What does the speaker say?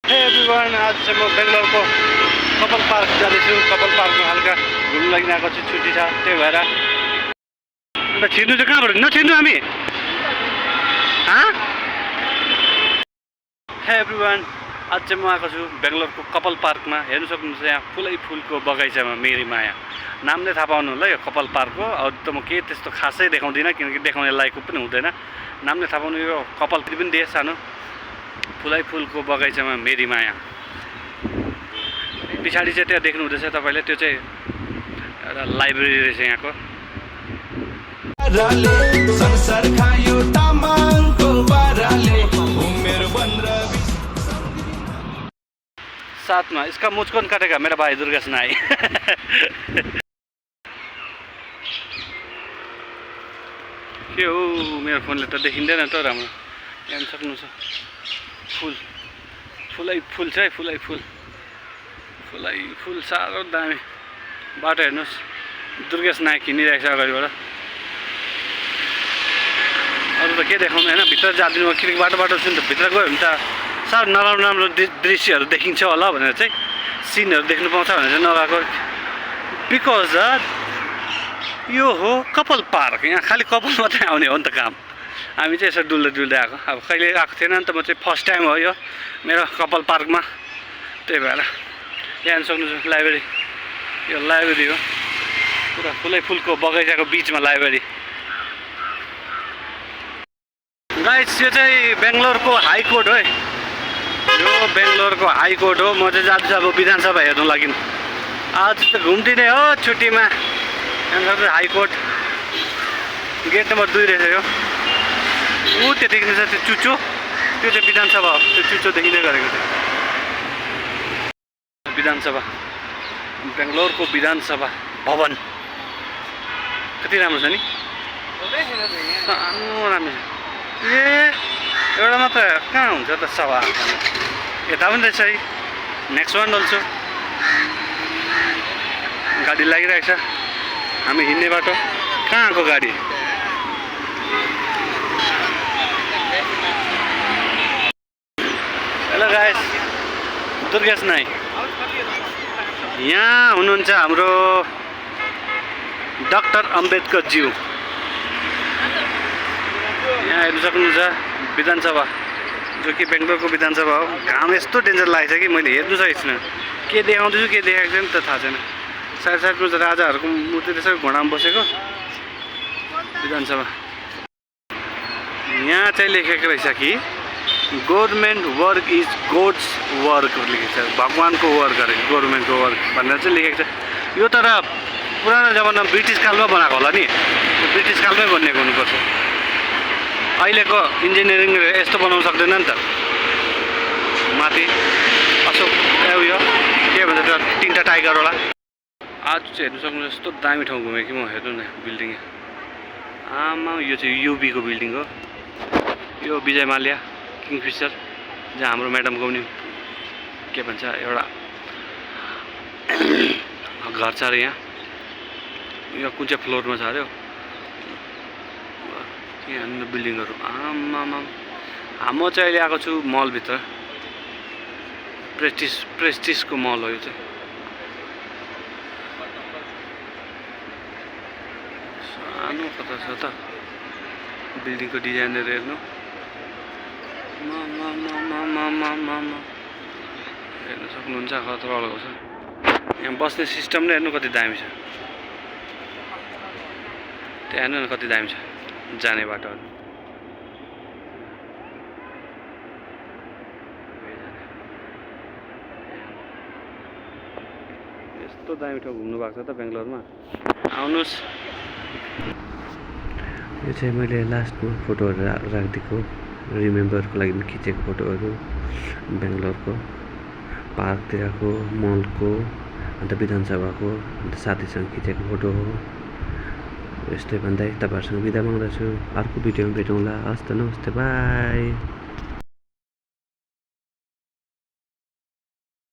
हे एभ्रिवान, आज चाहिँ म बेङ्गलोरको कपाल पार्क जाँदैछु। कपाल पार्कमा हल्का घुम्नु लागि आएको छु, छुट्टी छ त्यही भएर। अन्त छिर्नु चाहिँ कहाँबाट नछिर्नु हामी? हे एभ्रिवान, आज चाहिँ म आएको छु बेङ्गलोरको कपाल पार्कमा। हेर्नु सक्नुहुन्छ यहाँ फुलै फुलको बगैँचामा मेरी माया नाम नै थाहा पाउनु होला यो कपाल पार्कको। अरू त म केही त्यस्तो खासै देखाउँदिनँ किनकि देखाउने लायकको पनि हुँदैन। नाम नै थाहा पाउनु, यो कपाल पनि दिए सानो फुलै फुलको बगैँचामा मेरी माया। पछाडि चाहिँ त्यहाँ देख्नु हुँदैछ तपाईँले, त्यो चाहिँ एउटा लाइब्रेरी रहेछ यहाँको। साथमा इसका मुझ कौन काटेगा, मेरा भाइ दुर्गा सुनाई। के हो मेरो फोनले त देखिँदैन त राम्रो। हेर्नु सक्नुहुन्छ फुल फुलै फुल छ है, फुलै फुल फुलै फुल साह्रो दामी। बाटो हेर्नुहोस्, दुर्गेश नायक हिँडिरहेको छ अगाडिबाट। अरू त के देखाउनु होइन, भित्र जाँदिनु किनकि बाटो छु नि त। भित्र गयो भने त साह्रो नराम्रो राम्रो दृश्यहरू देखिन्छ होला भनेर चाहिँ, सिनहरू देख्नु पाउँछ भनेर चाहिँ नगएको। बिकज यो हो कपाल पार्क, यहाँ खालि कपाल मात्रै आउने हो नि त काम। हामी चाहिँ यसो डुल्दै आएको। अब कहिले आएको थिएन नि त, म चाहिँ फर्स्ट टाइम हो यो मेरो कपाल पार्कमा। त्यही भएर यहाँ सक्नुहुन्छ लाइब्रेरी, यो लाइब्रेरी हो पुरा फुलै फुलको बगैँचाको बिचमा लाइब्रेरी। गाइस, यो चाहिँ बेङ्गलोरको हाइकोर्ट हो है, यो बेङ्गलोरको हाइकोर्ट हो। म चाहिँ जान्छु अब विधानसभा हेर्नु लागि। आज त घुम्दिने हो छुट्टीमा। यहाँ हाइकोर्ट गेट नम्बर 2 रहेछ यो। ऊ त्यो देखिन्छ त्यो चुचो, त्यो चाहिँ विधानसभा हो। त्यो चुचो देखिँदै गरेको थियो विधानसभा, बेङ्गलोरको विधानसभा भवन। कति राम्रो छ नि, सानो राम्रो छ। ए एउटा मात्र कहाँ हुन्छ त सभा? यता पनि रहेछ है, नेक्स्ट वान अल्सो। गाडी लागिरहेको छ, हामी हिँड्ने बाटो। कहाँको गाडी? हेलो गाइस, दुर्गेश नाइक यहाँ हुनुहुन्छ, हाम्रो डाक्टर अम्बेडकर ज्यू। यहाँ हेर्नु सक्नुहुन्छ विधानसभा, जो कि बेङ्गलोरको विधानसभा हो। घाम यस्तो डेन्जर लागेको छ कि मैले हेर्नु सकेको छुइनँ। के देखाउँदैछु के देखाएको छैन त थाहा छैन। साइडमा चाहिँ राजाहरूको मूर्ति रहेछ, घोडामा बसेको विधानसभा। यहाँ चाहिँ लेखेको रहेछ कि government work is god's work लेखेको छ। भगवानको वर्क अरे गभर्मेन्टको वर्क भनेर चाहिँ लेखेको छ। यो तर पुरानो जमानामा ब्रिटिस कालमा बनाएको होला नि, ब्रिटिस कालमै बनिएको हुनुपर्छ। अहिलेको इन्जिनियरिङ यस्तो बनाउन सक्दैन नि त। माथि अशोक उयो के भन्छ त्यो 3टा टाइगर होला। आज चाहिँ हेर्नु सक्नुहुन्छ यस्तो दामी ठाउँ घुमेँ कि म। हेर्नु न बिल्डिङ, आमा यो चाहिँ युबीको बिल्डिङ हो। यो विजय माल्या किङफिसर, जहाँ हाम्रो म्याडमको पनि के भन्छ एउटा घर छ अरे। यहाँ यो कुन चाहिँ फ्लोरमा छ अरे? यहाँ बिल्डिङहरू आमामा। म चाहिँ अहिले आएको छु मलभित्र, प्रेस्टिजको मल हो यो चाहिँ। सानो कता छ त बिल्डिङको डिजाइनहरू हेर्नु। हेर्नु सक्नुहुन्छ खतराको छ। यहाँ बस्ने सिस्टम नै हेर्नु कति दामी छ। त्यहाँ हेर्नु न कति दामी छ जाने बाटोहरू। यस्तो दामी ठाउँ घुम्नु भएको छ त बेङ्गलोरमा, आउनुहोस्। यो चाहिँ मैले लास्टमा फोटोहरू राखिदिएको, रिमेम्बरको लागि खिचेको फोटोहरू। बेङ्गलोरको पार्कतिरको, मलको, अन्त विधानसभाको, अन्त साथीसँग खिचेको फोटो हो। यस्तै भन्दै तपाईँहरूसँग बिदा माग्दछु। अर्को भिडियोमा भेटौँला। हस् त, नमस्ते, बाई।